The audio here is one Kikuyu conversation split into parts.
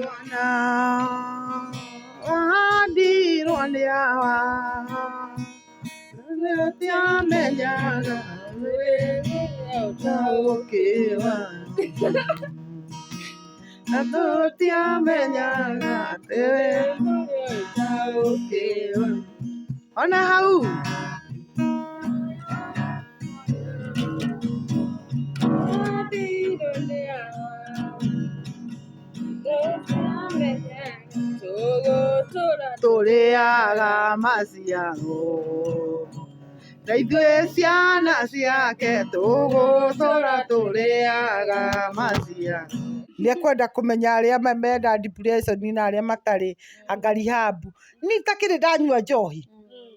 Mwana wahandirwo nĩ awa, ũtiamenyaga ũtaũkĩwa, na tũtiamenyaga atĩ wĩ ũtaũkĩwa. Ona hau tũrĩaga maciaro na ithuĩ ciana ciake tũgũtũra tũrĩaga maciaro. Nĩ ekwenda kũmenya arĩa mena depression na arĩa matarĩ anga rehab. Niĩ itakĩrĩ ndanyua njohi,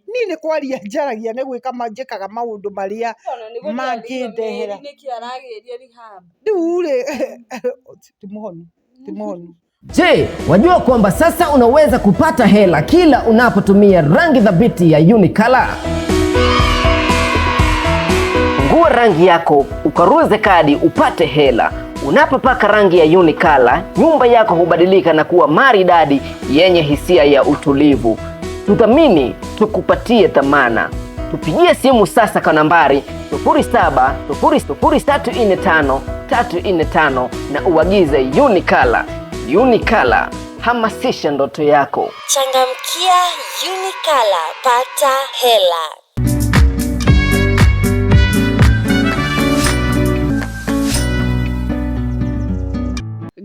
niĩ nĩ kwaria njaragia nĩ gwĩka njĩkaga maũndũ marĩa mangĩndehera. Rĩu rĩ, ti mũhonu, ti mũhonu. Je, wajua kwamba sasa unaweza kupata hela kila unapotumia rangi thabiti ya Unicolor? Fungua rangi yako, ukaruze kadi upate hela. Unapopaka rangi ya Unicolor, nyumba yako hubadilika na kuwa maridadi yenye hisia ya utulivu. Tuthamini, tukupatie thamana. Tupigie simu sasa kwa nambari 0700345345 na uagize Unicolor. Unicolor, hamasisha ndoto yako. Changamkia Unicolor, pata hela.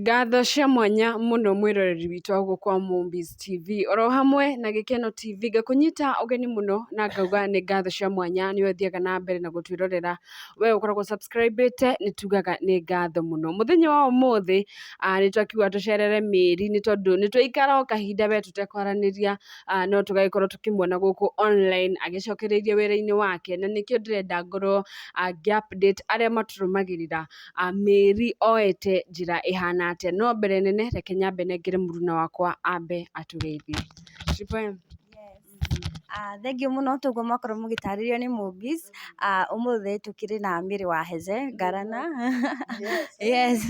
Ngatho cia mwanya mũno mwĩroreri witũ wa gũkũ kwa Mombis TV oro hamwe na Gĩkeno TV, ngakũnyita ũgeni mũno na ngauga nĩ ngatho cia mwanya nĩ ũthiaga na mbere na gũtwĩrorera, we ũkoragwo subscribe-ĩte, nĩ tugaga nĩ ngatho mũno. Mũthenya wa ũmũthĩ nĩ twakiuga tũcerere Mĩri nĩ tondũ nĩ twaikara o kahinda we tũtekwaranĩria, no tũgagĩkorwo tũkĩmuona gũkũ online agĩcokereirie wĩra-inĩ wake, na nĩkĩo ndĩrenda ngorwo ngĩ update arĩa matũrũmagĩrĩra Mĩri oete njĩra ĩhana atĩa. No mbere nene reke nyambe nengere mũruna wakwa ambe atũgeithie. Triple M. Thengiũ mũno toguo mwakorwo mũgĩtarĩrio nĩ Mombis. Ũmũthĩ tũkĩrĩ na Mary wa Heze Ngarana, yes,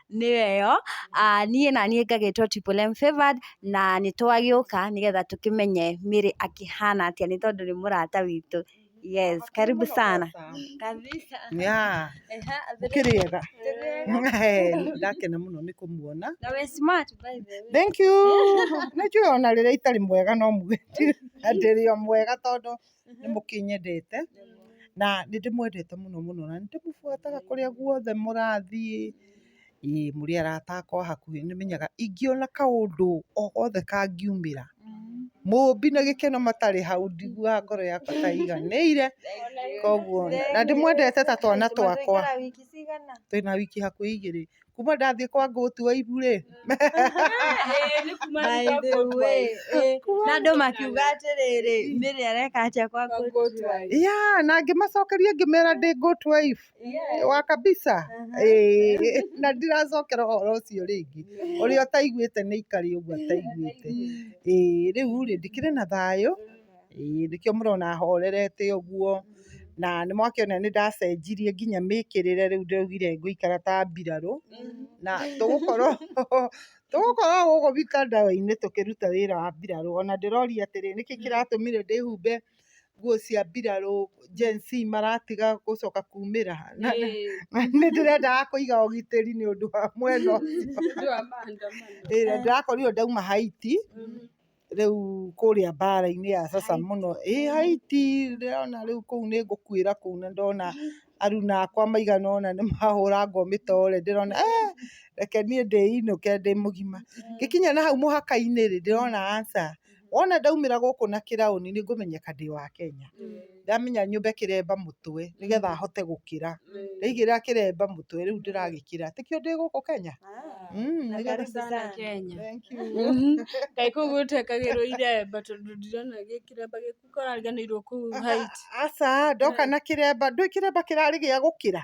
nĩyo ĩyo. Niĩ na niĩ ngagĩtwo Triple M Favored, na nĩ twagĩũka nĩgetha tũkĩmenye Mary akĩhana atĩa, nĩ tondũ nĩ mũrata witũ. Yes, karibu sana kabisa. Yeah, mũkĩrĩega? Ndakena mũno nĩ kũmuona. Na we smart, by the way. Thank you. Nĩ njũĩ ona rĩrĩa itarĩ mwega no muge ndĩrĩ o mwega, tondũ nĩ mũkĩnyendete na nĩ ndĩmwendete mũno mũno, na nĩ ndĩmũbuataga kũrĩa guothe mũrathiĩ. Ĩĩ, mũrĩ arata akwa hakuhĩ. Nĩ menyaga ingĩona kaũndũ o gothe kangiumĩra Mũmbi na Gĩkeno matarĩ hau, ndiguaga ngoro yakwa ta ĩiganĩire. Koguo na ndĩmwendete ta twana twakwa. Tũikara wiki cigana? Twĩna wiki hakuhĩ 2 kuma ndathiĩ kwa ngũtu wa ibu rĩ. By the way, na andũ makiuga atĩrĩrĩ, Mary areka atĩa kwa good wife? Ya, na ngĩmacokeria ngĩmera ndĩ good wife wa kabisa. Ĩĩ, na ndiracokera ũhoro ũcio rĩngĩ. Ũrĩa ũtaiguĩte nĩ ikare ũguo ataiguĩte. Ĩĩ, rĩu rĩ, ndikĩrĩ na thayũ. Ĩĩ, nĩkĩo mũrona horerete ũguo, na nĩ mwakĩona nĩ ndacenjirie nginya mĩkĩrĩre. Rĩu ndĩraugire ngũikara ta mbirarũ, na tũgũkorwo gũkũ mitandao-inĩ tũkĩruta wĩra wa mbirarũ. Ona ndĩroria atĩrĩ, nĩkĩ kĩratũmire ndĩhumbe nguo cia mbirarũ? Gen Z maratiga gũcoka kumĩra, na nĩ ndĩrendaga kũiga ũgitĩri nĩ ũndũ wa mwena ũcio. Ĩĩ, na ndĩrakorirwo ndauma Haiti rĩu kũrĩa mbara-inĩ ya sasa mũno. Ĩ, Haiti ndĩrona rĩu kũu nĩ ngũkuĩra kũu, na ndona aruna akwa maigana ũna nĩ mahũrangwo mĩtore, ndĩrona reke niĩ ndĩinũke ndĩ mũgima. Ngĩkinya na hau mũhaka-inĩ rĩ, ndĩrona aca, wona ndaumĩra gũkũ na kĩraũni nĩ ngũmenyeka ndĩ wa Kenya. Ndamenya nyũmbe kĩremba mũtwe nĩgetha hote gũkĩra. Ndaigĩrĩra kĩremba mũtwe, rĩu ndĩragĩkĩra tikĩo ndĩ gũkũ Kenya. Karibu sana. Kenya. Thank you. Kaĩ kũu gũtekagĩrwo iremba? Tondũ ndirona kĩremba gĩaku kũrariganĩirwo kũu Haiti. Aca, ndoka na kĩremba. Ndũĩ kĩremba kĩrarĩ gĩa gũkĩra,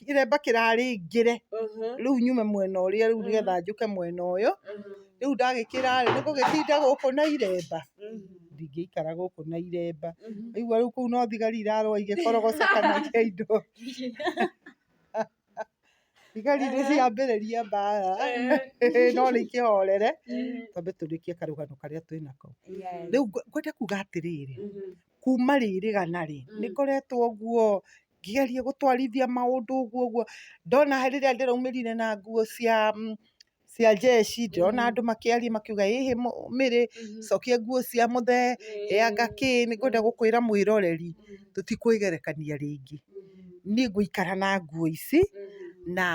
kĩremba kĩrarĩ ngĩre rĩu nyume mwena ũrĩa rĩu nĩgetha njũke mwena ũyũ. Rĩu ndagĩkĩra rĩ, nĩ ngũgĩtinda gũkũ na iremba? Ndingĩikara gũkũ na iremba. Waigua rĩu kũu no thigari irarũa igĩkorogoca kana indo. Thigari nĩ ciambĩrĩria mbara no nĩ ikĩhorere twambe tũrĩkie karũgano karĩa twĩnako. Rĩu ngwenda kuga atĩrĩrĩ, kuma rĩrĩgana rĩ, nĩ ngoretwo ũguo ngĩgeria gũtwarithia maũndũ ũguo ũguo, ndona rĩrĩa ndĩraumĩrire na nguo cia jeshi, ndĩrona andũ makĩaria makiuga ĩhĩ Mĩrĩ cokia nguo cia mũthee, ĩ anga kĩ, nĩ ngwenda gũkwĩra mwĩroreri tũtikwĩgerekania rĩngĩ. Niĩ ngũikara na nguo ici na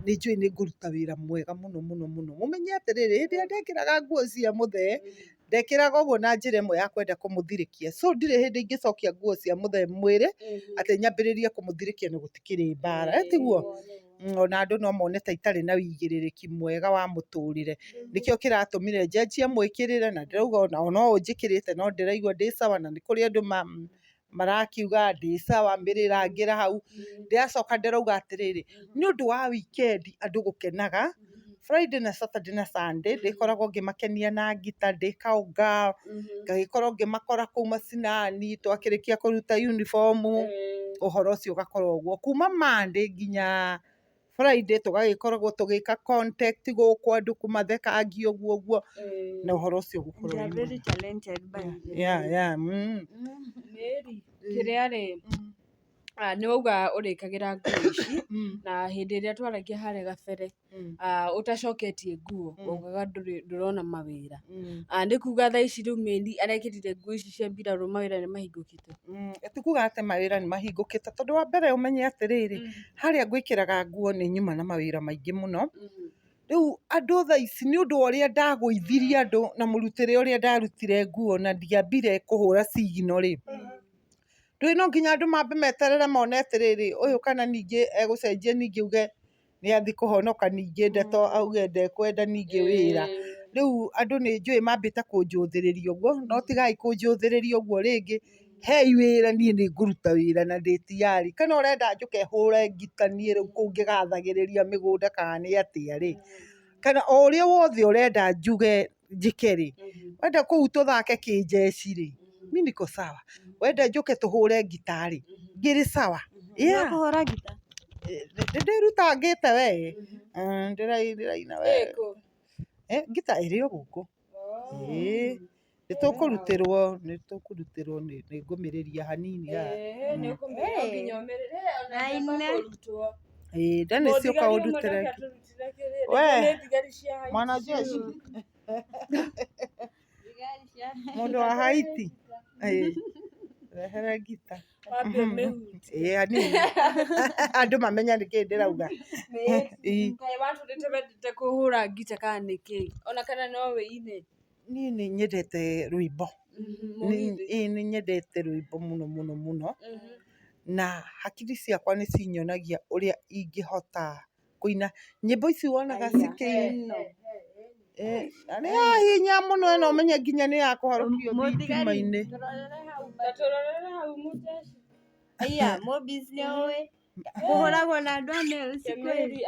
nĩ njũĩ nĩ ngũruta wĩra mwega mũno mũno mũno. Mũmenye atĩrĩrĩ, hĩndĩ ĩrĩa ndekĩraga nguo cia mũthee, ndekĩraga ũguo na njĩra ĩmwe ya kwenda kũmũthirĩkia. So ndirĩ hĩndĩ ingĩcokia nguo cia mũthee mwĩrĩ atĩ nyambĩrĩrie kũmũthirĩkia na gũtikĩrĩ mbara, ĩ tiguo? Ona andũ no mone ta itarĩ na wĩigĩrĩrĩki mwega wa mũtũrĩre. Nĩkĩo kĩratũmire njenjie mwĩkĩrĩre na ndĩrauga ona no ũnjĩkĩrĩte no ndĩraigua ndĩ sawa na nĩ kũrĩ andũ marakiuga ndĩ sawa mĩrĩ ĩrangĩra hau. Ndĩracoka ndĩrauga atĩrĩrĩ, nĩ ũndũ wa weekend andũ gũkenaga, Friday na Saturday na Sunday ndĩkoragwo ngĩmakenia na ngita ndĩ cowgirl, ngagĩkorwo ngĩmakora kũu macinani twakĩrĩkia kũruta uniform, ũhoro ũcio ũgakorwo ũguo. Kuma Monday nginya Friday tũgagĩkoragwo tũgĩka contact gũkũ andũ kũmathekangia ũguo ũguo, na ũhoro ũcio ũgũkorwo They are wĩ very mwega. talented by the Yeah, way. yeah. Mary, kĩrĩa rĩ, nĩ wauga ũrĩkagĩra nguo ici na hĩndĩ ĩrĩa twaragia harĩa gabere ũtacoketie nguo waugaga ndũrona mawĩra. Nĩ kuga thaa ici rĩu Mary arekĩrire nguo ici cia mbirarũ mawĩra nĩ mahingũkĩte? Ti kuga atĩ mawĩra nĩ mahingũkĩte tondũ wa mbere ũmenye atĩrĩrĩ, harĩa ngwĩkĩraga nguo nĩ nyuma na mawĩra maingĩ mũno. Rĩu andũ thaa ici nĩ ũndũ wa ũrĩa ndagũithirie andũ na mũrutĩre ũrĩa ndarutire nguo na ndiambire kũhũra signal rĩ, ndũĩ no nginya andũ mambe meterere mone atĩrĩrĩ, ũyũ kana ningĩ egũcenjia ningĩ auge nĩ athiĩ kũhonoka ningĩ ndeto auge ndekwenda ningĩ wĩra. Rĩu andũ nĩ njũĩ mambĩte kũnjũthĩrĩria ũguo, no tigai kũnjũthĩrĩria ũguo rĩngĩ, hei wĩra niĩ nĩ ngũruta wĩra na ndĩ tayari. Kana ũrenda njũke hũre ngita niĩ rĩu kũu ngĩgathagĩrĩria mĩgũnda kana nĩ atĩa rĩ, kana o ũrĩa wothe ũrenda njuge njĩke rĩ, wenda kũu tũthake kĩnjeci rĩ, mi niko sawa. Wenda njũke tũhũre ngita rĩ, ngĩrĩ sawa. Yeah. Kũhũra ngita? Ndĩrutangĩte we, ndĩraina we. Ngita ĩrĩ o gũkũ. Ĩĩ, nĩtũkũrutĩrwo, nĩtũkũrutĩrwo nĩ ngũmĩrĩria hanini haha. Aine. Ĩĩ, Dennis ũka ũndutĩre. We, mwanajeshi. Mũndũ wa Haiti. Ĩĩ, rehere ngita. Ĩĩ hanini. Andũ mamenya nĩkĩ ndĩrauga. Ĩĩ. Kaĩ watũrĩte wendete kũhũra ngita kana nĩkĩ? Ona kana no wĩine? Niĩ nĩ nyendete rwĩmbo. Ĩĩ nĩ nyendete rwĩmbo mũno mũno mũno. Na hakiri ciakwa nĩ cinyonagia ũrĩa ingĩhota kũina. Nyĩmbo ici wonaga cikĩinwo. Na nĩ ya hinya mũno ĩno ũmenye nginya nĩ ya kũharũkio thitima-inĩ. Aya, Mobis nĩ ũĩ. Kũhũragwo na andũ a nails kweli.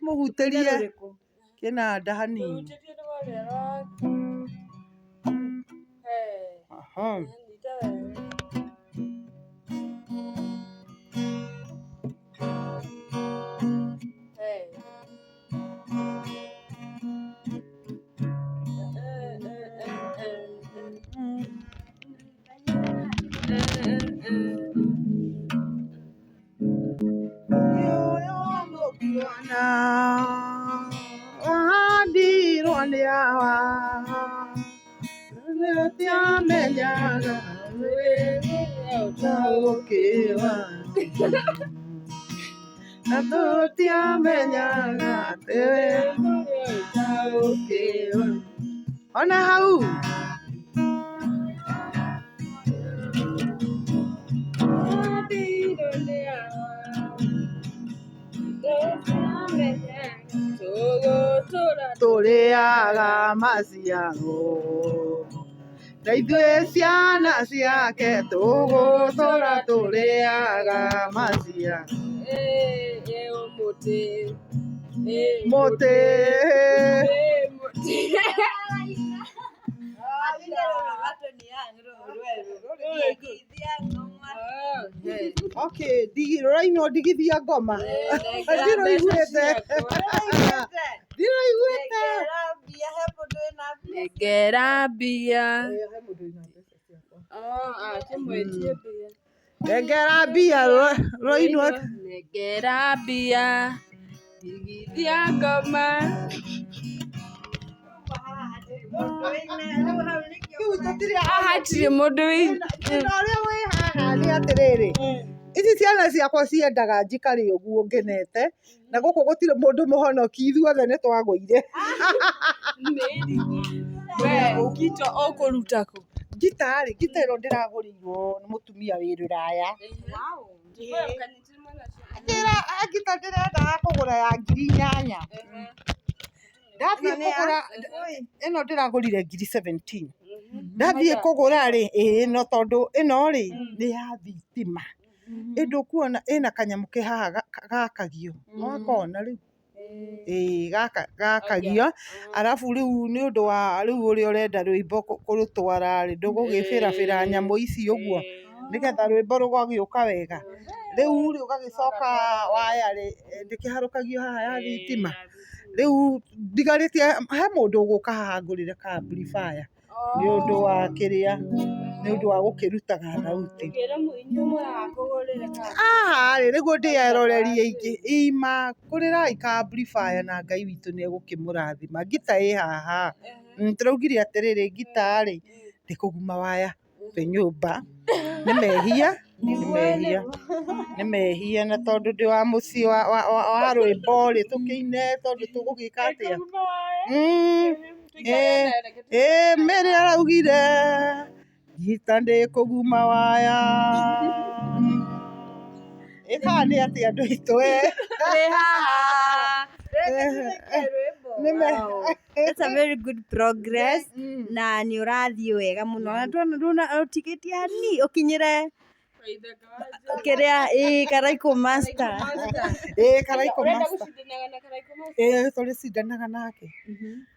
Mũhutĩrie kĩnanda hanini. Aha. Mũkuona wahandirwo nĩ awa, nĩũtiamenyaga ũtaũkĩwa, na tũtiamenyaga atĩ wĩ ũtaũkĩwa. Ona hau. Tũrĩaga maciaro na ithuĩ ciana ciake tũgũtũra tũrĩaga maciaro mũtĩ. Okay, ndigi rũrainwo ndigithia ngoma. Ndiroiguĩte. Ndiroiguĩte. Nengera mbia. He mũndũ wĩna mbeca ciakwa. Oh, ah, tũmwĩtie mbia. Nengera mbia rũrainwo. Nengera mbia. Ndigithia ngoma. Rĩu tũtirĩ Haha hatirĩ mũndũ wĩ Thĩna ũrĩa wĩ haha nĩ atĩrĩrĩ, ici ciana ciakwa ciendaga njikare ũguo ngenete, na gũkũ gũtirĩ mũndũ mũhonoki, ithuothe nĩ twagũire. Mary. We, ngita ũkũruta kũ? Ngita rĩ, ngita ĩno ndĩragũrĩirwo nĩ mũtumia wĩ rũraya. Njĩra ngita ndĩrendaga kũgũra ya 8,000. Ndathiĩ kũgũra ĩno ndĩragũrire 17,000. Ndathiĩ kũgũra rĩ, ĩĩ no tondũ ĩno rĩ nĩ ya thitima. Ĩ ndũkuona ĩna kanyamũ ke haha gakagio, nĩwakona rĩu? Ĩĩ gaka gakagio, arabu rĩu nĩ ũndũ wa rĩu ũrĩa ũrenda rwĩmbo kũrũtwara rĩ, ndũgũgĩbĩrabĩra nyamũ ici ũguo, nĩgetha rwĩmbo rũgagĩũka wega. Rĩu rĩ ũgagĩcoka waya rĩ, ndĩkĩharũkagio haha ya thitima. Rĩu ndigarĩtie he mũndũ ũgũka haha ngũrĩre ka amplifier nĩ ũndũ wa kĩrĩa, nĩ ũndũ wa gũkĩrutaga thauti. Haha rĩ nĩguo ndĩeroreri aingĩ, ima ngũrĩrai ka amplifier na Ngai witũ nĩ egũkĩmũrathima. Ngita ĩ haha, tũraugire atĩrĩrĩ ngita rĩ ndĩkũguma waya twĩ nyũmba, nĩ mehia, nĩ mehia, nĩ mehia na tondũ ndĩ wa mũciĩ wa rwĩmbo rĩ, tũkĩine tondũ tũgũgĩka atĩa? Ĩĩ Mary araugire ngita ndĩkũguma waya. Ĩ kana nĩ atĩa andũ aitũ ĩ? That's a very good progress na nĩ ũrathiĩ wega mũno na tuona ndũna ũtigĩtie hani ũkinyĩre kĩrĩa ĩ Karaikũ Master. Ĩĩ Karaikũ Master. Ĩĩ tũrĩcindanaga nake.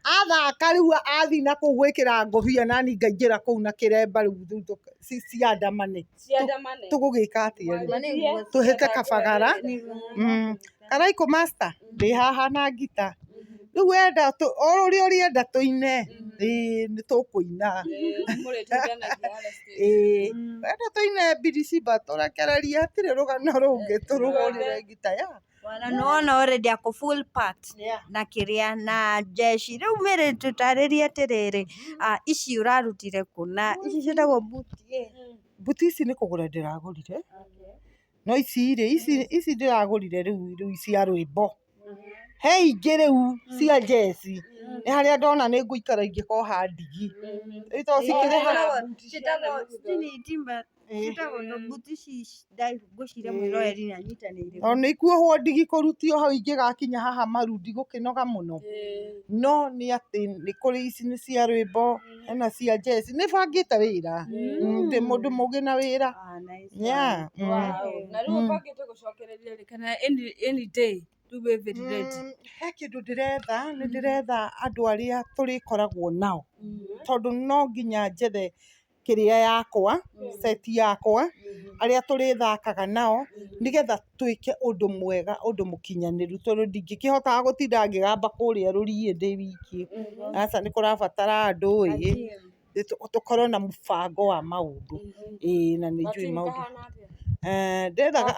Athaka rĩu athiĩ na kũu gwĩkĩra ngũbia nani ngaingĩra kũu na kĩremba rĩu ciandamane. Tũgũgĩka atĩa rĩu? Tũhĩte kabagara. Karaikũ Master ndĩ haha na ngita. Rĩu wenda o ũrĩa ũrĩenda tũine, ĩĩ nĩ tũkũina. Ĩĩ wenda tũine mbiricimba tũrekererie hatirĩ rũgano rũngĩ tũrũhũrĩre ngita ya. Wana nĩwona already ako full part na kĩrĩa na jeshi. Rĩu Mary tũtarĩrie atĩrĩrĩ, ici ũrarutire kũ na ici ciĩtagwo mbuti ĩ? Mbuti ici nĩ kũgũra ndĩragũrire. No ici rĩ, ici ndĩragũrire rĩu cia rwĩmbo. He ingĩ rĩu cia njeci, nĩ harĩa ndona nĩ ngũikara ingĩkoha ndigi. Rĩu to cikĩrĩ haha. Ciĩtagwo sijui ni ciĩtagwo no mbuti ici ndaihu ngwĩciria mwĩroreri nĩ anyitanĩire. Tondũ nĩ ikuohwo ndigi kũrutio hau ingĩgakinya haha maru ndigũkĩnoga mũno. No nĩ atĩ nĩ kũrĩ ici nĩ cia rwĩmbo, hena cia njeci, nĩ bangĩte wĩra. Ndĩ mũndũ mũgĩ na wĩra. Ah, nice Yeah. Na rĩu ũbangĩte gũcokereria rĩ kana any day rĩu wĩ very ready? He kĩndũ ndĩretha, nĩ ndĩretha andũ arĩa tũrĩkoragwo nao. Tondũ no nginya njethe kĩrĩa yakwa, set yakwa, arĩa tũrĩthakaga nao, nĩgetha twĩke ũndũ mwega, ũndũ mũkinyanĩru, tondũ ndingĩkĩhota gũtinda ngĩgamba kũrĩa rũriĩ ndĩ wiki. Aca nĩ kũrabatara andũ ĩ, tũkorwo na mũbango wa maũndũ. Ĩĩ na nĩ njũĩ maũndũ. Ndĩrendaga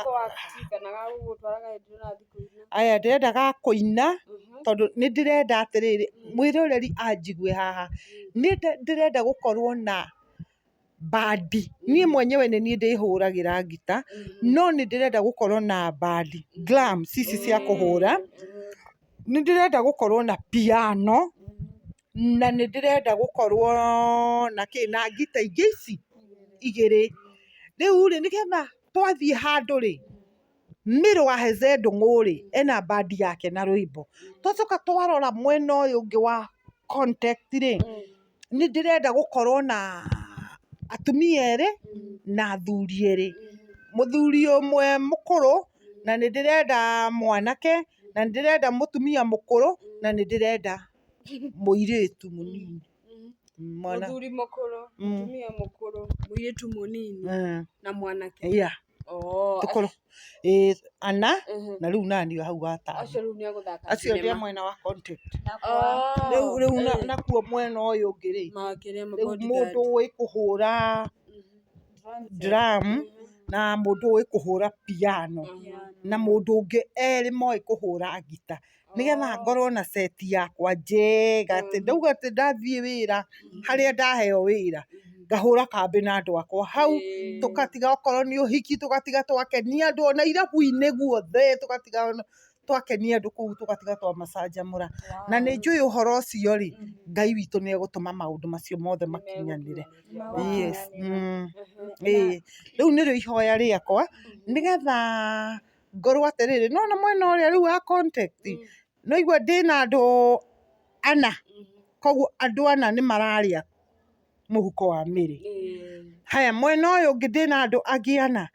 aya ndĩrenda ga kũina tondũ nĩ ndĩrenda atĩrĩrĩ mwĩroreri anjigue haha, nĩ ndĩrenda gũkorwo na bandi. Niĩ mwenyewe nĩ niĩ ndĩhũragĩra ngita, no nĩ ndĩrenda gũkorwo na bandi, drums ici cia kũhũra. Nĩ ndĩrenda gũkorwo na piano, na nĩ ndĩrenda gũkorwo na kĩ, na ngita ingĩ ici igĩrĩ. Rĩu rĩ, nĩgetha twathiĩ handũ rĩ, Mary wa Heze Ndung'u rĩ, ena bandi yake na rwĩmbo. Twacoka twarora mwena ũyũ ũngĩ wa contact rĩ, nĩ ndĩrenda gũkorwo na atumia erĩ na athuri erĩ. Mũthuri ũmwe mũkũrũ, na nĩ ndĩrenda mwanake, na nĩ ndĩrenda mũtumia mũkũrũ, na nĩ ndĩrenda mũirĩtu mũnini. Mwana Mũthuri mũkũrũ, mũtumia mũkũrũ, mũirĩtu mũnini na mwanake. Yeah. Oh, Tũkorwo ĩĩ ana na rĩu nani hau gatano. Acio rĩu nĩ agũthaka Acio ndĩ thinema. mwena wa content. Oh, Rĩu rĩu nakuo mwena ũyũ ũngĩ rĩ, makĩria ma rĩu bodyguard. mũndũ ũĩ kũhũra drum na mũndũ ũĩ kũhũra piano na mũndũ ũngĩ erĩ moĩ kũhũra ngita, nĩgetha ngorwo na set yakwa njega, atĩ ndauga atĩ ndathiĩ wĩra harĩa ndaheo wĩra ngahũra kambĩ na andũ akwa hau, tũgatiga okorwo nĩ ũhiki tũgatiga twakenia andũ ona irabu-inĩ guothe, tũgatiga twakenia andũ kũu, tũgatiga twamacanjamũra. Na nĩ njũĩ ũhoro ũcio rĩ, Ngai witũ nĩ egũtũma maũndũ macio mothe makinyanĩre. Yes. Ĩĩ rĩu nĩrĩo ihoya rĩakwa, nĩgetha ngorwo atĩrĩrĩ, nĩwona mwena ũrĩa rĩu wa contact, nĩwaigua ndĩna andũ ana, koguo andũ ana nĩ mararĩa mũhuko wa mĩrĩ. Haya mwena ũyũ ũngĩ ndĩna andũ angĩ ana,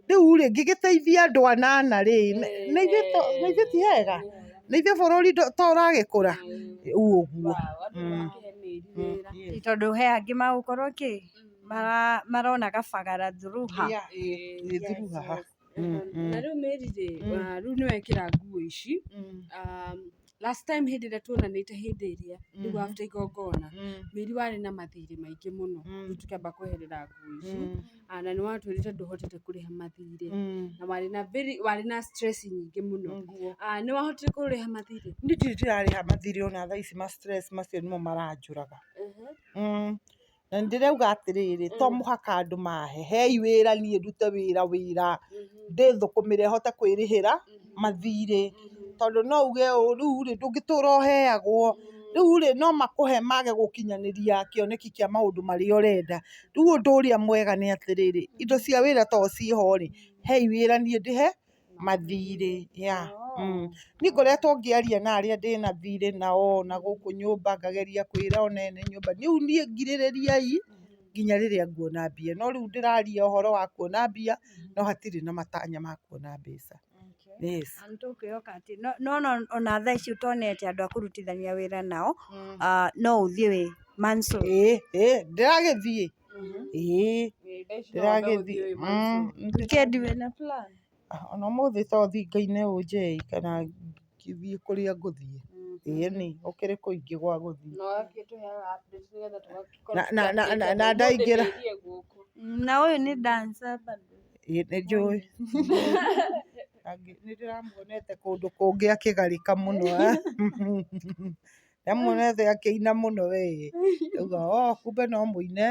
rĩu rĩ ngĩgĩteithia andũ anana rĩ, nĩ ithuĩ ti hega? Nĩ ithuĩ bũrũri to ũragĩkũra? Rĩu ũguo. Tondũ he angĩ magũkorwo kĩ marona kabagara through her. Yeah, ĩĩ through haha. Na rĩu Mary rĩ, rĩu nĩ wekĩra nguo ici, last time hĩndĩ ĩrĩa tuonanĩte hĩndĩ ĩrĩa rĩu after igongona, Mary warĩ na mathirĩ maingĩ mũno, rĩu tũkĩamba kweherera nguo ici, na nĩ watwĩrĩte ndũhotete kũrĩha mathirĩ, na warĩ na very warĩ na stress nyingĩ mũno. Nĩ wahotire kũrĩha mathirĩ? Niĩ ndirĩ ndĩrarĩha mathirĩ ona thaa ici ma stress macio nĩmo maranjũraga. Na nĩ ndĩrauga atĩrĩrĩ, to mũhaka andũ mahe, hei wĩra niĩ ndute wĩra wĩra, ndĩthũkũmĩre hote kwĩrĩhĩra mathirĩ, tondũ no uge ũũ rĩu rĩ ndũngĩtũra ũheagwo, rĩu rĩ no makũhe mage gũkinyanĩria kĩoneki kĩa maũndũ marĩa ũrenda. Rĩu ũndũ ũrĩa mwega nĩ atĩrĩrĩ, indo cia wĩra to ciĩho rĩ, hei wĩra niĩ ndĩhe mathirĩ, yeah. Niĩ ngoretwo ngĩaria na arĩa ndĩna thirĩ nao na gũkũ nyũmba, ngageria kwĩra ona ene nyũmba, rĩu niĩ ngirĩrĩriai nginya rĩrĩa nguona mbia, no rĩu ndĩraria ũhoro wa kuona mbia, no hatirĩ na matanya ma kuona mbeca. Yes. Na nĩ tũkwĩhoka atĩ no ona thaa ici ũtonete andũ a kũrutithania wĩra nao, no ũthiĩ wĩ Manso. Ĩĩ ĩĩ ndĩragĩthiĩ, ĩĩ ndĩragĩthiĩ. Weekend wĩna plan? Ona ũmũthĩ to thiĩ ngaine ũnjei kana ngĩthiĩ kũrĩa ngũthiĩ. Ĩni gũkĩrĩ kũingĩ gwa gũthiĩ. Na ũgagĩtũheaga update nĩgetha tũgagĩkorwo Na tũkĩ-update na andũ. Ũmũthĩ ndaingĩra. Mary e gũkũ. Na ũyũ nĩ dancer bado. Ĩĩ nĩ njũĩ. Nĩ ndĩramuonete kũndũ kũngĩ akĩgarĩka mũno. Ndamuonete akĩina mũno we. Ndauga oh kumbe no mũine.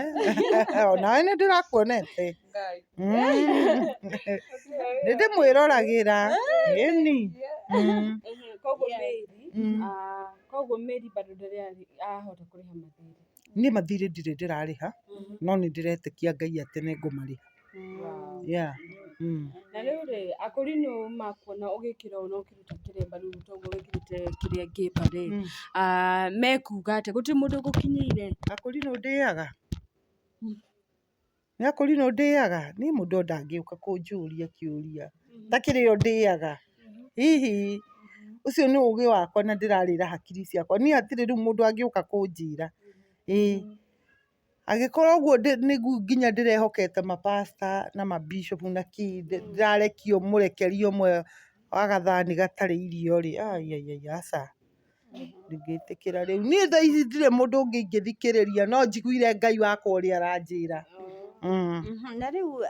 Onawe nĩ ndĩrakuonete. Nĩ ndĩmwĩroragĩra. Ĩni. Koguo Mary, koguo Mary bado ndarĩ ahota kũrĩha mathirĩ. Niĩ mathirĩ ndirĩ ndĩrarĩha, no nĩ ndĩretĩkia Ngai atĩ nĩ ngũmarĩha. Yeah. Na rĩu rĩ, akũrinũ makuona ũgĩkĩra ũũ na ũkĩruta kĩremba rĩu toguo wĩkĩrĩte kĩrĩa ngĩmba rĩ, mekuga atĩa? Gũtirĩ mũndũ ũgũkinyĩire? Akũrinũ ndĩaga? Nĩ akũrinũ ndĩaga? Niĩ mũndũ ndangĩũka kũnjũria kĩũria ta kĩrĩa ndĩaga. Hihi ũcio nĩ ũgĩ wakwa na ndĩrarĩra hakiri ciakwa. Niĩ hatirĩ rĩu mũndũ angĩũka kũnjĩra. Ĩĩ angĩkorwo ũguo nĩguo nginya ndĩrehokete mapasta na mabishop na kĩ, ndĩrarekio mũrekeri ũmwe wa gathani gatarĩ irio rĩ, aiaiai aca, ndingĩtĩkĩra rĩu. Niĩ thaa ici ndirĩ mũndũ ũngĩ ingĩthikĩrĩria no njiguire Ngai wakwa ũrĩa aranjĩra. Na rĩu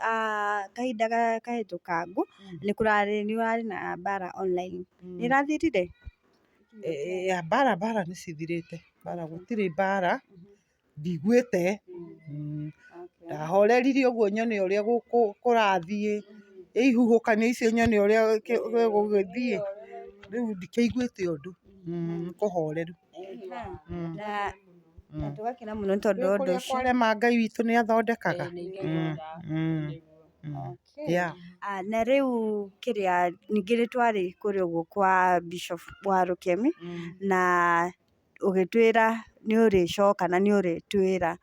kahinda kahĩtũkangu nĩ kũrarĩ nĩ ũrarĩ na mbara online, nĩ ĩrathirire? Mbara mbara nĩ cithirĩte, mbara gũtirĩ mbara ndiguĩte. Ndahoreririe ũguo nyone ũrĩa kũrathiĩ, ihuhũkanio icio nyone ũrĩa gũgũgĩthiĩ, rĩu ndikĩiguĩte ũndũ, nĩ kũhoreru. Na tũgakena mũno nĩ tondũ wa ũndũ Kũrĩa ũcio. kwarema Ngai witũ nĩ athondekaga. Yeah. Na rĩu kĩrĩa ningĩ nĩ twarĩ kũrĩa ũguo kwa Bishop wa Rũkemi, na ũgĩtwĩra nĩ ũrĩcoka na nĩ ũrĩtwĩra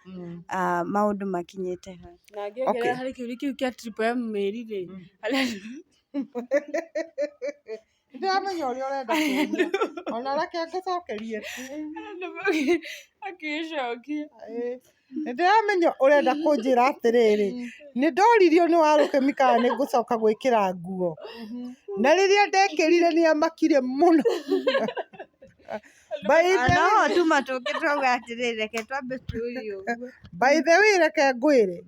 maũndũ makinyĩte ha. Na ngĩongerera harĩ kĩũria kĩu kĩa Triple M Mary rĩ, harĩa Nĩndĩramenya ũrĩa ũrenda kũũria. Ona reke ngũcokerie tu. Akĩcokia. Ĩĩ. Nĩndĩramenya ũrenda kũnjĩra atĩrĩrĩ, nĩ ndoririo nĩ Warũkemi kana nĩ ngũcoka gwĩkĩra nguo. Na rĩrĩa ndekĩrire nĩ amakire mũno. By the No way, tuma tũngĩ twauga atĩrĩrĩ, reke twambe tũrie ũguo. By the way, reke ngwĩre,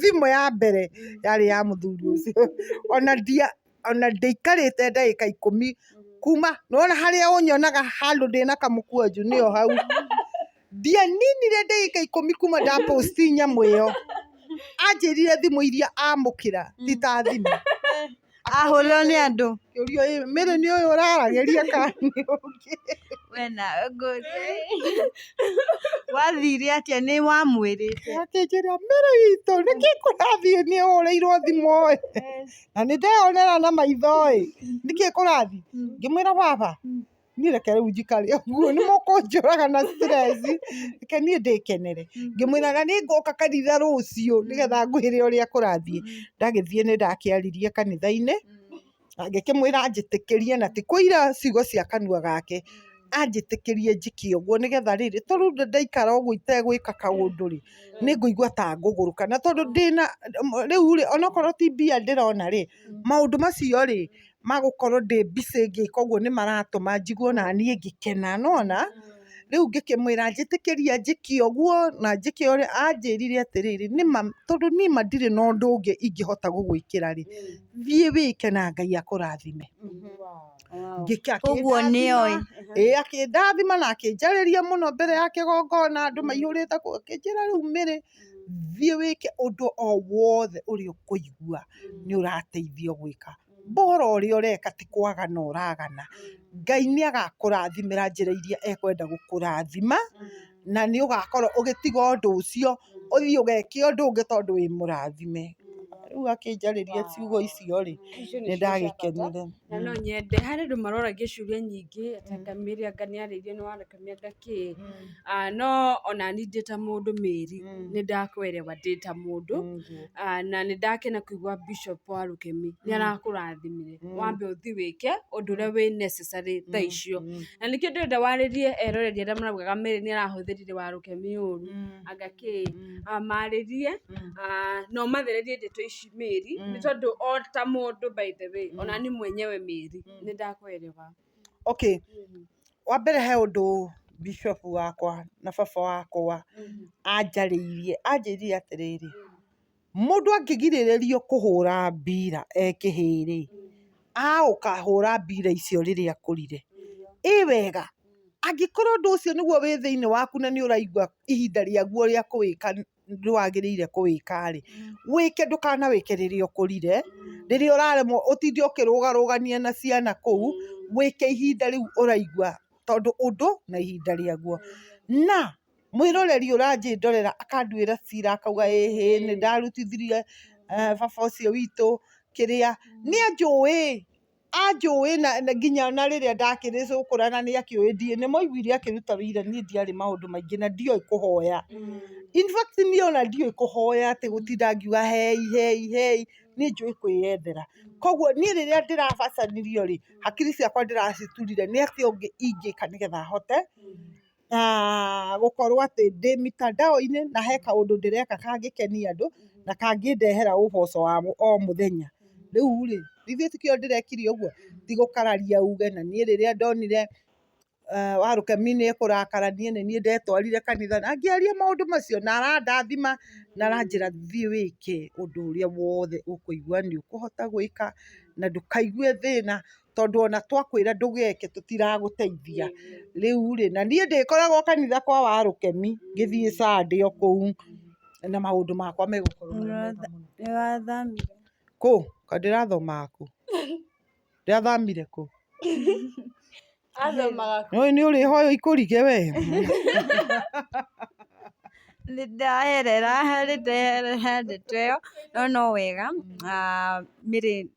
thimũ ya mbere yarĩ ya mũthuri ũcio. Ona ndia ona ndĩikarĩte ndagĩka 10 kuma nĩwona harĩa ũnyonaga handũ ndĩna kamũkwanjũ nĩyo hau. Ndianinire ndagĩka 10 kuma ndaposti nyamũ ĩyo. Anjĩrire thimũ iria amũkĩra ti ta thimũ. Ahũrĩrwo nĩ andũ. Kĩũrio ĩ Mary nĩ ũyũ ũraragĩria kana nĩ ũngĩ? We nawe ngũrie. Wathire atĩa nĩ wamwĩrĩte? Akĩnjĩra Mary witũ nĩkĩ kũrathiĩ nĩ ũhũrĩirwo thimũ ĩ na nĩ ndeyonera na maitho ĩ nĩkĩ kũrathiĩ? Ngĩmwĩra baba niĩ reke rĩu njikare ũguo nĩ mũkũnjũraga na stress reke niĩ ndĩkenere. Ngĩmwĩra na nĩ ngoka kanitha rũciũ nĩgetha ngwĩre ũrĩa kũrathiĩ. Ndagĩthiĩ nĩ ndakĩaririe kanitha-inĩ na ngĩkĩmwĩra anjĩtĩkĩrie na ti kũira ciugo cia kanua gake anjĩtĩkĩrie njĩke ũguo nĩgetha rĩrĩ tondũ ndaikara ũguo itegwĩka kaũndũ rĩ nĩ ngũigua ta ngũgũrũka na tondũ ndĩna rĩu rĩ onokorwo ti mbia ndĩrona rĩ maũndũ macio rĩ magũkorwo ndĩ busy ngĩka ũguo nĩ maratũma njigue ona niĩ ngĩkena nĩwona. Rĩu ngĩkĩmwĩra njĩtĩkĩria njĩke ũguo na njĩke ũrĩa anjĩrire atĩrĩrĩ nĩma tondũ niĩ ma ndirĩ na ũndũ ũngĩ ingĩhota gũgwĩkĩra rĩ thiĩ wĩke na Ngai akũrathime. Ũguo nĩoĩ. Ĩĩ akĩndathima na akĩnjarĩria mũno mbere ya kĩgongona andũ maihũrĩte kũu akĩnjĩra rĩu Mary thiĩ wĩke ũndũ o wothe ũrĩa ũkũigua nĩ ũrateithio gwĩka. Bora ũrĩa ũreka ti kwagana ũragana. Ngai nĩ agakũrathimĩra njĩra iria ekwenda gũkũrathima na nĩ ũgakorwo ũgĩtiga ũndũ ũcio ũthiĩ ũgeke ũndũ ũngĩ tondũ wĩ mũrathime. Rĩu akĩnjarĩria ciugo icio rĩ nĩ ndagĩkenire. Na no nyende harĩ andũ maroragia ciũria nyingĩ atĩ anga Mary anga nĩ arĩirio nĩ Warũkemi anga kĩ. No ona niĩ ndĩ ta mũndũ Mary nĩ ndakwerewa ndĩ ta mũndũ na nĩ ndakena kũigua Bishop Warũkemi nĩ arakũrathimire wambe ũthiĩ wĩke ũndũ ũrĩa wĩ necessary thaa icio. Na nĩkĩo ndĩrenda warĩrie eroreri arĩa maraugaga Mary nĩ arahũthĩrire Warũkemi ũru anga kĩ marĩrie na ũmathererie ndeto ici Mary nĩ tondũ o ta mũndũ by the way ona niĩ mwenyewe Mary nĩ ndakwerewa. Okay, wa mbere he ũndũ bishop wakwa na baba wakwa anjarĩirie anjĩrire atĩrĩrĩ mũndũ angĩgirĩrĩrio kũhũra mbira e kĩhĩĩ rĩ aũkahũra mbira icio rĩrĩa akũrire. Ĩ wega angĩkorwo ũndũ ũcio nĩguo wĩ thĩinĩ waku na nĩ ũraigua ihinda rĩaguo rĩa kũwĩka ndwagĩrĩire kũwĩka rĩ wĩke ndũkanawĩke rĩrĩa ũkũrire rĩrĩa ũraremwo ũtinde ũkĩrũgarũgania na ciana kũu wĩke ihinda rĩu ũraigua tondũ ũndũ na ihinda rĩaguo. Na mwĩroreri ũranjĩndorera akanduĩra cira akauga ĩhĩ nĩ ndarutithirie baba ũcio witũ kĩrĩa nĩ anjũĩ anjũĩ na nginya na rĩrĩa ndakĩrĩ cũkũra na nĩ akĩũĩ ndiĩ nĩ maiguire akĩruta wĩira niĩ ndiarĩ maũndũ maingĩ na ndioĩ kũhoya. In fact niĩ ona ndiũĩ kũhoya atĩ gũtinda ngiuga hei hei hei niĩ njũĩ kwĩyethera. Koguo niĩ rĩrĩa ndĩrabacanirio rĩ hakiri ciakwa ndĩraciturire nĩ atĩa ũngĩ ingĩka nĩgetha hote gũkorwo atĩ ndĩ mitandao-inĩ na he kaũndũ ndĩreka kangĩkenia andũ na kangĩndehera ũboco wa o mũthenya. Rĩu rĩ githĩ tikĩo ndĩrekire ũguo ti gũkararia uge na niĩ rĩrĩa ndonire Warũkemi nĩ ekũrakara niĩ nĩ niĩ ndetwarire kanitha na ngĩaria maũndũ macio na arandathima na aranjĩra thiĩ wĩke ũndũ ũrĩa wothe ũkũigua nĩ ũkũhota gwĩka na ndũkaigue thĩna tondũ ona twakwĩra ndũgeke tũtiragũteithia. Rĩu rĩ na niĩ ndĩkoragwo kanitha kwa Warũkemi ngĩthiĩ Sunday o kũu na maũndũ makwa megũkorwo marĩ mega mũno. Nĩ wathamire? Kũ? Kaĩ ndĩrathomaga kũ? Ndĩrathamire kũ? Athomaga Nĩ nĩ ũrĩhoya ikũrige we. Nĩ ndaherera nĩ ndeherera ndeto ĩyo no no wega. Mary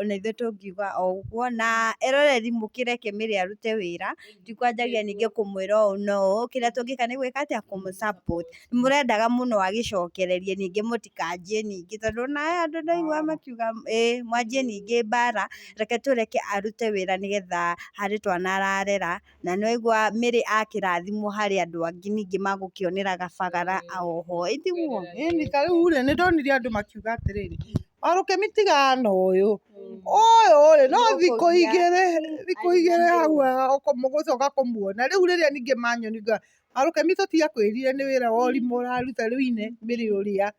ona ithuĩ tũngiuga o ũguo, na eroreri mũkĩreke Mary arute wĩra, tikwanjagia ningĩ kũmwĩra ũũ na ũũ, kĩrĩa tũngĩka nĩ gwĩka atĩa, kũmũ support. Nĩ mũrendaga mũno agĩcokererie ningĩ mũtikanjie ningĩ, tondũ ona andũ ndaigua makiuga ĩ mwanjie ningĩ mbara, reke tũreke arute wĩra nĩgetha harĩ twana ararera, na nĩ waigua Mary akĩrathimwo harĩ andũ angĩ ningĩ magũkĩonera gabagara oho, ĩ tiguo? Ĩni ta rĩu rĩ, nĩ ndonire andũ makiuga atĩrĩrĩ, Warũkemi tigana ũyũ, ũyũ rĩ, no thikũ igĩrĩ, thikũ igĩrĩ hau mũgũcoka kũmuona. Rĩu rĩrĩa ningĩ manyoni ngauga, Warũkemi tũtiakwĩrire nĩ wĩra wa ũrimũ ũraruta rĩu ine mĩrĩ ũrĩa.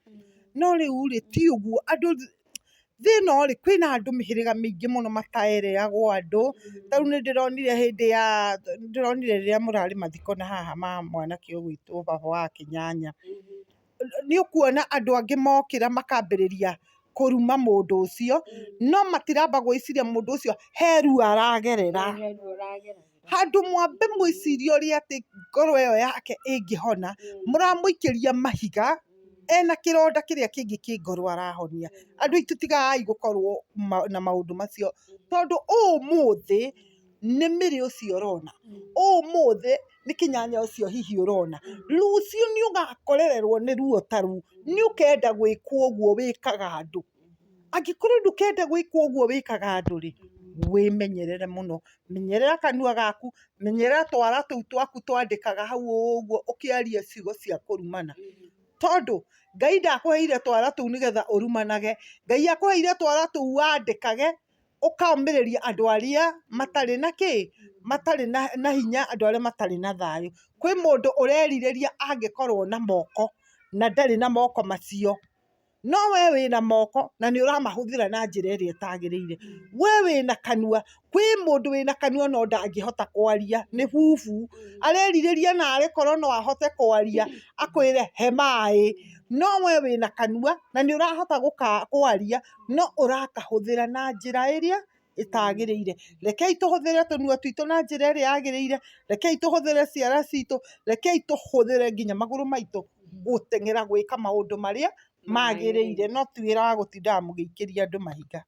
No rĩu rĩ, ti ũguo, andũ thĩ ĩno rĩ, kwĩna andũ mĩhĩrĩga mĩingĩ mũno mataereagwo andũ. Ta rĩu nĩ ndĩronire hĩndĩ ya, nĩ ndĩronire rĩrĩa mũrarĩ mathiko na haha ma mwanake ũgwĩtwo baba wa Kĩnyanya. Nĩ ũkuona andũ angĩ mokĩra makambĩrĩria kũruma mũndũ ũcio, no matiramba gwĩciria mũndũ ũcio he ruo aragerera. Handũ mwambe mwĩcirie ũrĩa atĩ ngoro ĩyo yake ĩngĩhona, mũramũikĩria mahiga ena kĩronda kĩrĩa kĩngĩ kĩ ngoro arahonia. Andũ aitũ tigai gũkorwo na maũndũ macio, tondũ ũmũthĩ nĩ Mary ũcio ũrona, ũmũthĩ nĩ kĩnyanya ũcio hihi ũrona, rũciũ nĩ ũgakorererwo nĩ ruo ta rũu, nĩ ũkenda gwĩkwo ũguo wĩkaga andũ. Angĩkorwo ndũkenda gwĩkwo ũguo wĩkaga andũ rĩ, wĩmenyerere mũno, menyerera kanua gaku, menyerera twara tũu twaku twandĩkaga hau ũguo ũkĩaria ciugo cia kũrumana. Tondũ Ngai ndakũheire twara tũu nĩgetha ũrumanage, Ngai akũheire twara tũu wandĩkage ũkomĩrĩria andũ arĩa matarĩ na kĩ, matarĩ na hinya, andũ arĩa matarĩ na thayũ. Kwĩ mũndũ ũrerirĩria angĩkorwo na moko na ndarĩ na moko macio. No we wĩna moko na nĩ ũramahũthĩra na njĩra ĩrĩa ĩtagĩrĩire. We wĩna kanua, kwĩ mũndũ wĩna kanua no ndangĩhota kwaria, nĩ bubu. Arerirĩria naarĩ korwo no ahote kwaria akwĩre he maĩ. No we wĩna kanua na nĩ ũrahota kwaria no ũrakahũthĩra na njĩra ĩrĩa ĩtagĩrĩire. Rekei tũhũthĩre tũnua twitũ na njĩra ĩrĩa yagĩrĩire, rekei tũhũthĩre ciara citũ, rekei tũhũthĩre nginya magũrũ maitũ gũteng'era gwĩka maũndũ marĩa magĩrĩire, no ti wĩra wa gũtindaga mũgĩikĩria andũ mahiga.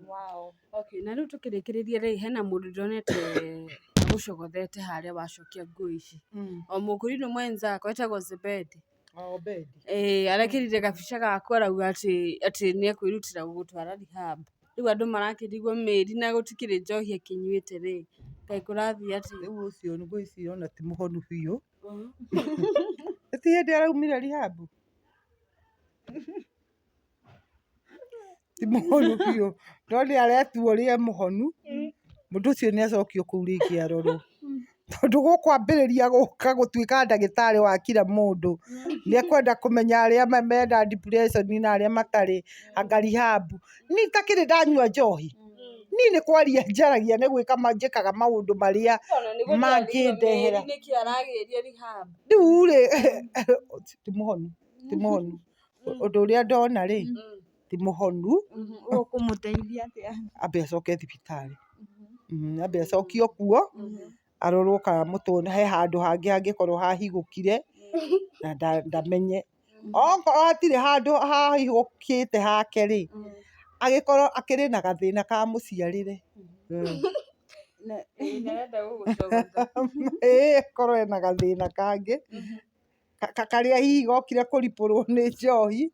Wow. Okay, na rĩu tũkĩrĩkĩrĩria rĩ, hena mũndũ ndonete agũcogothete harĩa wacokia nguo ici. O mũkũrinũ mwenzako etagwo Zebedi. Obedi. Ĩĩ arekĩrire gabica gaku arauga atĩ atĩ nĩ ekwĩrutĩra gũgũtwara rehab. Rĩu andũ marakĩrigwo mĩri na gũtikĩrĩ njohi akĩnyuĩte rĩ, kaĩ kũrathiĩ atĩa? Rĩu ũcio ngwĩciria ona ti mũhonu biũ. Ti hĩndĩ araumire rehab? Ti mũhonu biũ. No nĩ aretua ũrĩa e mũhonu, mũndũ ũcio nĩ acokio kũu rĩngĩ arorwo. Tondũ gũkwambĩrĩria gũka gũtuĩka ndagĩtarĩ wa kira mũndũ, nĩ ekwenda kũmenya arĩa mena depression na arĩa matarĩ, anga rehab. Niĩ itakĩrĩ ndanyua njohi, niĩ nĩ kwaria njaragia nĩ gwĩka njĩkaga maũndũ marĩa mangĩndehera. Rĩu rĩ, ti mũhonu, ti mũhonu. Ũndũ ũrĩa ndona rĩ, ti mũhonu. Ũkũmũteithia atĩa? Ambe acoke thibitarĩ. Ambe acokio kuo, arorwo kana mũtwe he handũ hangĩ hangĩkorwo hahingũkire, na ndamenye. Okorwo hatirĩ handũ hahingũkĩte hake rĩ, agĩkorwo akĩrĩ na gathĩna ka mũciarĩre. Ĩĩ akorwo ena gathĩna kangĩ. Karĩa hihi gokire kũribũrwo nĩ njohi,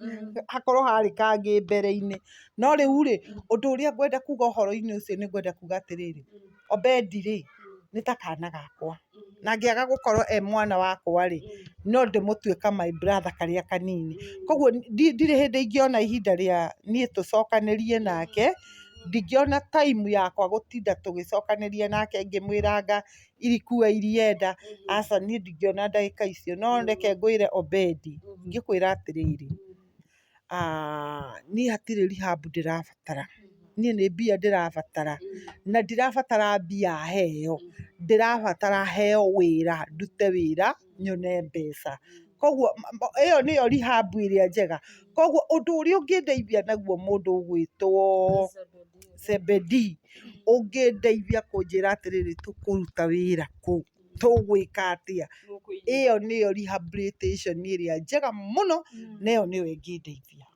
hakorwo harĩ kangĩ mbere-inĩ. No rĩu rĩ, ũndũ ũrĩa ngwenda kuga ũhoro-inĩ ũcio nĩ ngwenda kuga atĩrĩrĩ, Obedi rĩ, nĩ ta kana gakwa. Na angĩaga gũkorwo e mwana wakwa rĩ, no ndĩmũtue ka my brother karĩa kanini. Koguo ndirĩ hĩndĩ ingĩona ihinda rĩa niĩ tũcokanĩrie nake, ndingĩona time yakwa gũtinda tũgĩcokanĩria nake ngĩmwĩranga irikua irienda, aca niĩ ndingĩona ndagĩka icio. No reke ngwĩre Obedi, ingĩkwĩra atĩrĩrĩ, niĩ hatirĩ rehab ndĩrabatara, niĩ nĩ mbia ndĩrabatara, na ndirabatara mbia heo, ndĩrabatara heo wĩra, ndute wĩra nyone mbeca. Koguo ĩyo nĩyo rehab ĩrĩa njega. Koguo ũndũ ũrĩa ũngĩndeithia naguo mũndũ ũgwĩtwo Zebedee, ũngĩndeithia kũnjĩra atĩrĩrĩ tũkũruta wĩra kũ, tũgwĩka atĩa, ĩyo nĩyo rehabilitation ĩrĩa njega mũno, na ĩyo nĩyo ĩngĩndeithia.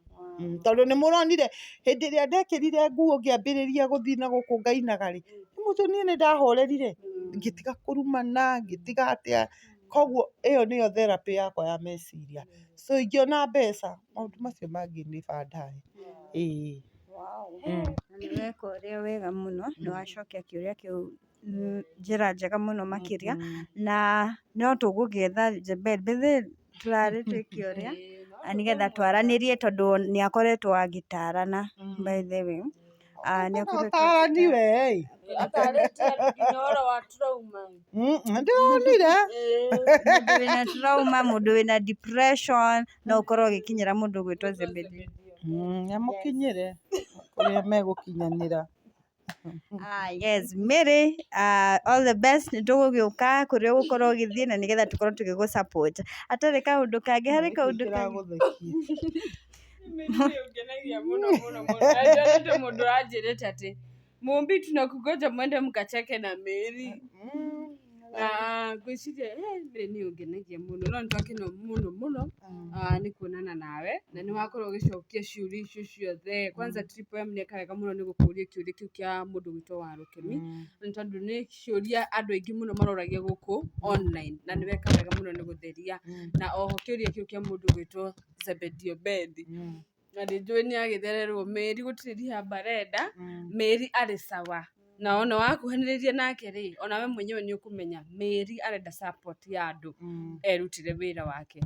Tondũ nĩ mũronire hĩndĩ ĩrĩa ndekĩrire nguo ngĩambĩrĩria gũthiĩ na gũkũ ngainaga rĩ, nĩ mũndũ niĩ nĩ ndahorerire, ngĩtiga kũrumana, ngĩtiga atĩa. Koguo ĩyo nĩyo therapy yakwa ya meciria. So ingĩona mbeca, maũndũ macio mangĩ nĩ baadaye. Ĩĩ. Na nĩ weka ũrĩa wega mũno, nĩ wacokia kĩũria kĩu njĩra njega mũno makĩria, na no tũgũgĩetha Jebet, by tũrarĩ twĩke ũrĩa, na nĩgetha twaranĩrie tondũ nĩ akoretwo agĩtarana by the way. Ah, nĩ akoretwo Ũtarani we. Atarĩtie andũ nginya ũhoro wa trauma. Ndĩronire. Mũndũ wĩna trauma, mũndũ wĩna depression, no ũkorwo ũgĩkinyĩra mũndũ ũgwĩtwo Zebedi. Nĩamũkinyĩre kũrĩa megũkinyanĩra. Ah, yes, Mary, all the best. Nĩ tũgũgĩũka kũrĩa ũgũkorwo ũgĩthiĩ na nĩgetha tũkorwo tũgĩgũ support. Hatarĩ kaũndũ kangĩ, harĩ kaũndũ kangĩ. Kĩragũthekia. Mimi nĩ ũngenagia mũno mũno mũno. Na ndionete mũndũ ũranjĩrĩte atĩ Mumbi tunakungoja mwende mkacheke na Mary. Na ngwĩciria Mary nĩ ũngenagia mũno no nĩ twakena mũno mũno nĩ kuonana nawe na nĩ wakorwo ũgĩcokia ciũria icio ciothe. Kwanza Triple M nĩ eka wega mũno nĩ gũkũria kĩũria kĩu kĩa mũndũ gwĩtwo Warũkemi, nĩ tondũ nĩ ciũria andũ aingĩ mũno maroragia gũkũ online na nĩ weka wega mũno nĩ gũtheria. Na oho kĩũria kĩu kĩa mũndũ gwĩtwo Zebedi Obedi, na nĩ njũĩ nĩ agĩthererwo Mary gũtirĩ rehab arenda. Mary arĩ sawa, na ona wakuhanĩrĩria nake rĩ, ona we mwenyewe nĩ ũkũmenya Mary arenda support ya andũ erutĩre wĩra wake.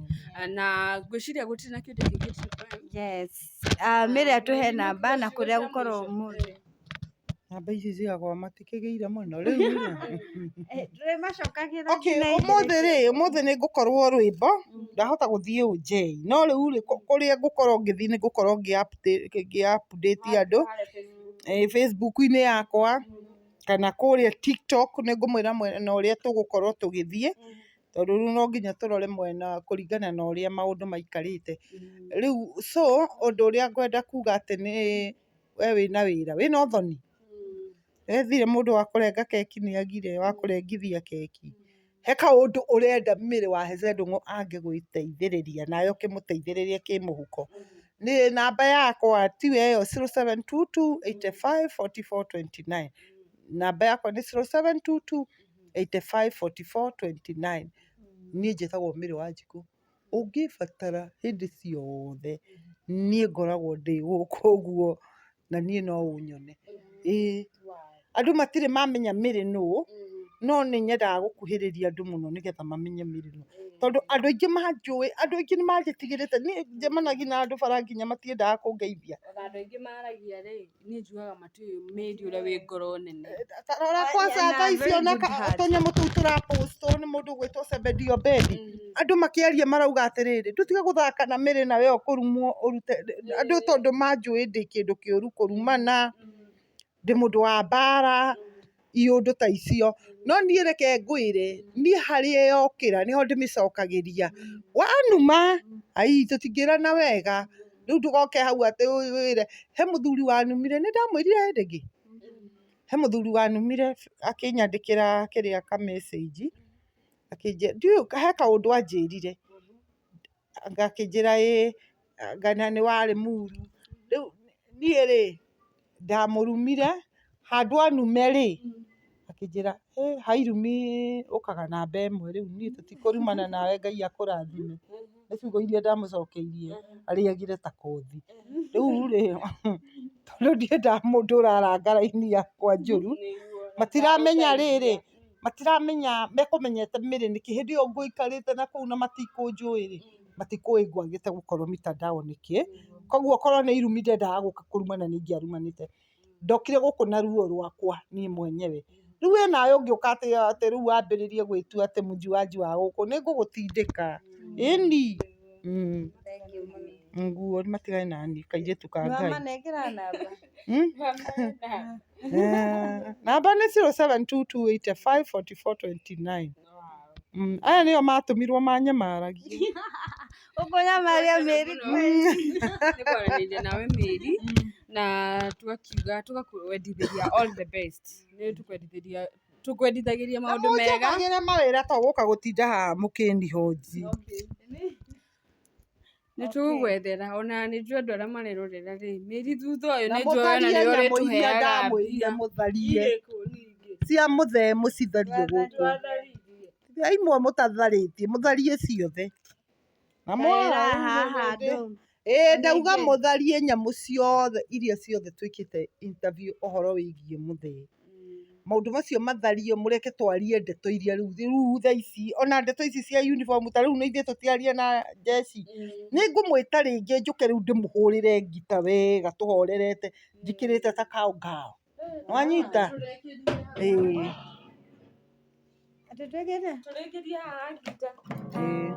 Na ngwĩciria gũtirĩ na kĩũria kĩngĩ, Triple M. Yes. Mary atũhe namba na kũrĩa gũkorwo mũndũ. Namba ici ciakwa matikĩgĩire mũno rĩu rĩ. Tũrĩmacokagĩra. Okay, ũmũthĩ rĩ, ũmũthĩ nĩ ngũkorwo rwĩmbo, ndahota gũthiĩ ũnjei, no rĩu rĩ, kũrĩa ngũkorwo ngĩthiĩ nĩ ngũkorwo ngĩ update andũ Facebook-inĩ yakwa kana kũrĩa TikTok. Nĩ ngũmwĩra mwena ũrĩa tũgũkorwo tũgĩthiĩ, tondũ rĩu no nginya tũrore mwena kũringana na ũrĩa maũndũ maikarĩte rĩu. So ũndũ ũrĩa ngwenda kuga atĩ nĩ we wĩna wĩra wĩna ũthoni, ethire mũndũ wa kũrenga keki, nĩ agire wa kũrengithia keki, he kaũndũ ũrenda Mary wa Heze Ndung'u angĩgwĩteithĩrĩria nawe ũkĩmũteithĩrĩrie kĩmũhuko, nĩ namba yakwa tiwe ĩyo 0722 85 44 29. Namba yakwa nĩ 0722 85 44 29. Niĩ njĩtagwo Mary Wanjikũ. Ũngĩbatara hĩndĩ ciothe, niĩ ngoragwo ndĩ gũkũ ũguo na niĩ no ũnyone. Ĩĩ, andũ matirĩ mamenya Mary nũ, no nĩ nyendaga gũkuhĩrĩria andũ mũno nĩgetha mamenye Mary nũ, tondũ andũ aingĩ manjũĩ, andũ aingĩ nĩ manjĩtigĩrĩte. Niĩ njemanagia na andũ bara nginya matiendaga kũngeithia. Ona andũ aingĩ maragia rĩ, niĩ njugaga matiũĩ Mary ũrĩa wĩ ngoro nene. Ta rora kwanza thaa ici ona tũnyamũ tũu tũrapostwo nĩ mũndũ ũgwĩtwo Zebedi Obedi, andũ makĩaria marauga atĩrĩrĩ, ndũtige gũthaka na Mary nawe ũkũrumwo ũrute andũ, tondũ manjũĩ ndĩ kĩndũ kĩũru kũrumana, ndĩ mũndũ wa mbara, iũndũ ta icio. No niĩ reke ngwĩre, niĩ harĩa yokĩra nĩho ndĩmĩcokagĩria. Wanuma ai, tũtingĩrana wega. Rĩu ndũgoke hau atĩ wĩre he mũthuri wanumire. Nĩ ndamwĩrire hĩndĩ ĩngĩ he mũthuri wanumire akĩnyandĩkĩra kĩrĩa ka message, akĩnjĩra ndiũĩ he kaũndũ anjĩrire, anga akĩnjĩra ĩĩ anga na nĩ warĩ muru. Rĩu niĩ rĩ, ndamũrumire handũ anume rĩ, akĩnjĩra ĩ hairumi ũkaga namba ĩmwe. Rĩu niĩ tũtikũrumana nawe, Ngai akũrathime. Nĩ ciugo iria ndamũcokeirie arĩagire ta kothi. Rĩu rĩ, tondũ ndiendaga mũndũ ũraranga raini yakwa njũru, matiramenya rĩrĩ, matiramenya mekũmenyete Mary nĩkĩ hĩndĩ ĩyo ngũikarĩte na kũu na matikũnjũĩ rĩ, matikũĩ ngwagĩte gũkorwo mitandao nĩkĩ. Koguo okorwo nĩ irumi ndendaga gũka kũrumana, nĩ ingĩarumanĩte. Ndokire gũkũ na ruo rwakwa niĩ mwenyewe. Rĩu we nawe ũngĩũka atĩ rĩu wambĩrĩrie gwĩtua atĩ mũjuaji wa gũkũ, nĩ ngũgũtindĩka ĩni. Nguo matigane nani kairĩtu ka Ngai. Nĩwamanengera namba? Namba nĩ 0722854429. Aya nĩo matũmirwo manyamaragie. Ũkũnyamaria Mary kweli? Nĩ kwaranĩria nawe Mary, na tũgakiuga tũgakwendithĩria all the best. Nĩ tũkwendithĩria, tũkwendithagĩria maũndũ mega. Mũnjethagĩre mawĩra to gũka gũtinda haha mũkĩnihoji. Nĩ tũgũgwethera ona nĩ njũĩ andũ arĩa marerorera rĩ, mĩri thutha ũyũ Na nĩ njũĩ ona mũtharie nĩ nyamũ iria ũrĩtũheaga ndamwĩrire mbia. Mũtharie. Irĩkũ ningĩ? Cia mũthee mũcitharie gũkũ. Twatharĩirie. Imwe mũtatharĩtie, mũtharie ciothe. Na Kaĩra haha andũ. Ĩĩ, ndauga Ningĩ. Mũtharie nyamũ ciothe iria ciothe twĩkĩte interview ũhoro wĩgiĩ mũthee. Maũndũ macio mathario, mũreke twarie ndeto iria rĩu thaa ici, ona ndeto ici cia uniform, ta rĩu nĩ ithuĩ tũtiaria na jeshi. Nĩ ngũmwĩta rĩngĩ njũke rĩu ndĩmũhũrĩre ngita wega tũhorerete, njĩkĩrĩte ta cowgirl. Nwanyita? Ĩĩ. Atĩ twĩkĩte? Tũrĩkĩrie haha ngita. Ĩĩ.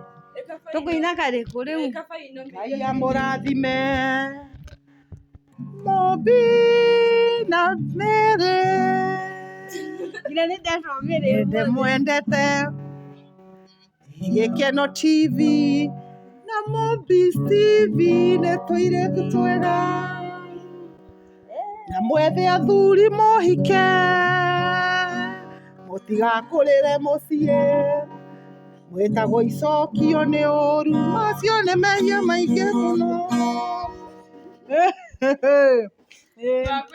Tũkũina karĩkũ rĩu? Ngai amũrathime Mũmbi na Mary. Nginya nĩ ndetwo Mary ũmũthĩ. Ndĩmwendete Gĩkeno TV na Mũmbi TV, nĩ tũirĩtu twega, na mwethe athuri mũhike, mũtigakũrĩre mũciĩ, mwĩtagwo icokio nĩ ũru, macio nĩ mehia maingĩ mũno.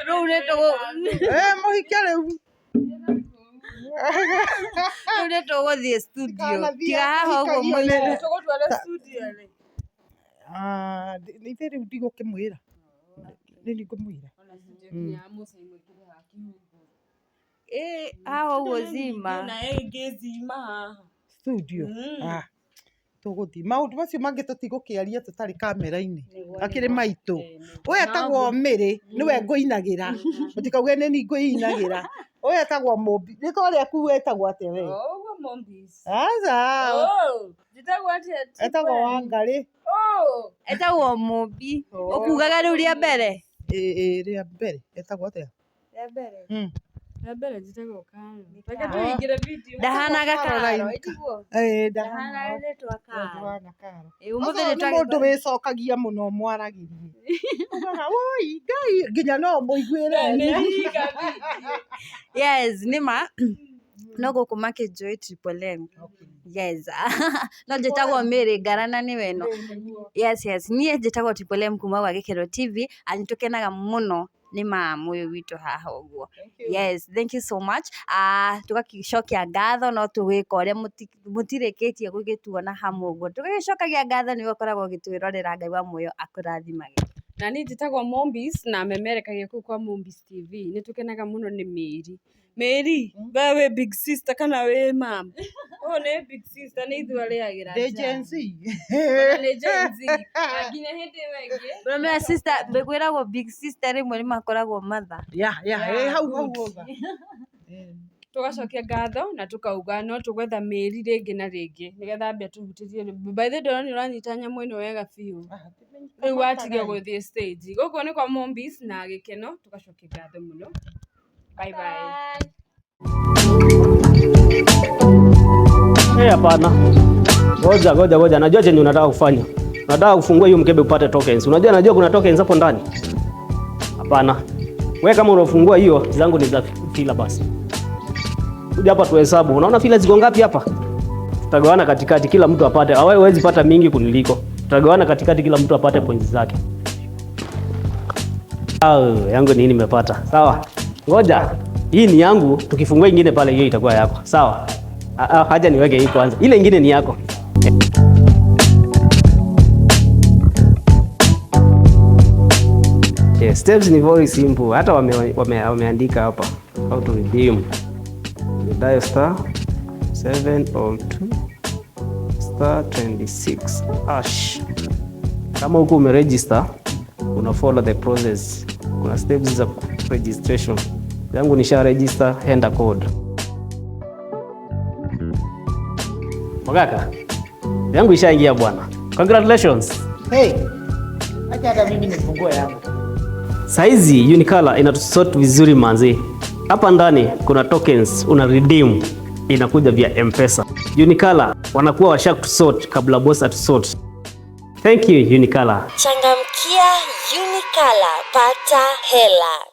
Rĩu nĩ tũgũ Ĩ, mũhike rĩu. Rĩu nĩ tũgũthiĩ studio. Ndikanathiĩ Tiga haha ũguo kũhikagio nĩ- mũico. Tũgũtwara studio rĩ? Ah, ithe rĩu ndigũkĩmwĩra, nĩ ngũmwĩra. Ona studio nginya ya Musa imwĩkĩre haha kĩhunguro. Ĩ, haha ũguo zima. Na ĩngĩ zima haha. Studio. Ah, tũgũthiĩ maũndũ macio mangĩ, tũtigũkĩaria tũtarĩ kamera-inĩ, akĩrĩ maitũ. Ũyũ etagwo Mĩrĩ, nĩwe ngũinagĩra, mũtikauge nĩ niĩ ngwĩinagĩra. Ũyũ etagwo Mũmbi, rĩtwa rĩaku wĩtagwo atĩa we? Ũguo Mombis. Aca. Oh, njĩtagwo atĩa? Etagwo Wangarĩ. Oh. Etagwo Mũmbi. Ũkugaga rĩu rĩa mbere? Ĩ, rĩa mbere etagwo atĩa? Rĩa mbere. Rĩa mbere njĩtagwo Karo. Reke tũhingĩre video. Ndahanaga Karo. Caroline. Ĩtiguo? Ĩ, Ndahanaga rĩtwa Karo. Ndahana Karo. Ĩ, ũmũthĩ Ũcio nĩ nĩ mũndũ wĩcokagia mũno mwaragĩrie. Ugaga, "Woi Ngai," nginya no mũiguĩre Nĩ tha. hinga video. Yes, nĩ ma. No gũkũ makĩnjũĩ Triple M. Yes. No njĩtagwo Mary Ngarana nĩwe ĩno. Yes. Niĩ njĩtagwo Triple M kuma gwa Gĩkĩro TV, na nĩ tũkenaga mũno nĩ mamu ũyũ witũ haha ũguo. Yes, thank you so much. Ah, tũgagĩcokia ngatho, no tũgwĩka ũrĩa mũtirĩkĩtie gũgĩtuona hamwe ũguo. Tũgagĩcokagia ngatho nĩwe ũkoragwo ũgĩtwĩrorera. Ngai wa muoyo akũrathimage. Na niĩ njĩtagwo Mombis na memerekagia kũu kwa Mombis TV. Nĩ tũkenaga mũno nĩ Mĩri. Mĩri, we wĩ big sister kana wĩ mam? Ũyũ nĩ big sister, nĩ ithuĩ arĩagĩra. Ndĩ Gen Z. Ona nĩ Gen Z. Na nginya hĩndĩ ĩyo ĩngĩ. Ũramenya sister, kwĩragwo big sister rĩmwe nĩ makoragwo mother. Ya, Yeah, ĩ, hau hau good. uga. Tũgacokia ngatho na tũkauga no tũgwetha Mĩri rĩngĩ na rĩngĩ nĩgetha ambia tũhutĩrie. By the way, ndĩrona nĩ ũranyita nyamũ ĩno wega biũ. Rĩu watiga gũthiĩ stage. Gũkũ nĩ kwa Mombis na Gĩkeno, tũgacokia ngatho mũno. Bye bye. Eh, hapana. Ngoja, ngoja, ngoja. Najua chenye unataka kufanya. Unataka kufungua hiyo mkebe upate tokens. Unajua, najua kuna tokens hapo ndani. Hapana. Wewe kama unafungua hiyo, zangu ni za fila basi. Kuja hapa tuhesabu. Unaona fila ziko ngapi hapa? Tutagawana katikati, kila mtu apate. Wewe huwezi pata mingi kuniliko. Tutagawana katikati, kila mtu apate points zake. Au, yangu nini nimepata? Sawa. Ngoja. Hii ni yangu, tukifungua ingine pale hiyo itakuwa yako. Sawa. Ah, ah, haja niweke hii kwanza. Ile ingine ni yako. Yeah, steps ni very simple. Hata wameandika hapa how to redeem. You dial star 702 star 26 hash. Kama huko umeregister, una follow the process. Kuna steps za registration. Yangu nisha register, enter code. Mogaka, yangu ishaingia bwana. Congratulations. Hey, acha hata mimi nifungue yangu. Saizi Unicolor inatusort vizuri manzi. Hapa ndani kuna tokens una redeem inakuja via M-Pesa. Unicolor wanakuwa washa kutusort kabla boss atusort. Thank you, Unicolor. Changamkia Unicolor, pata hela.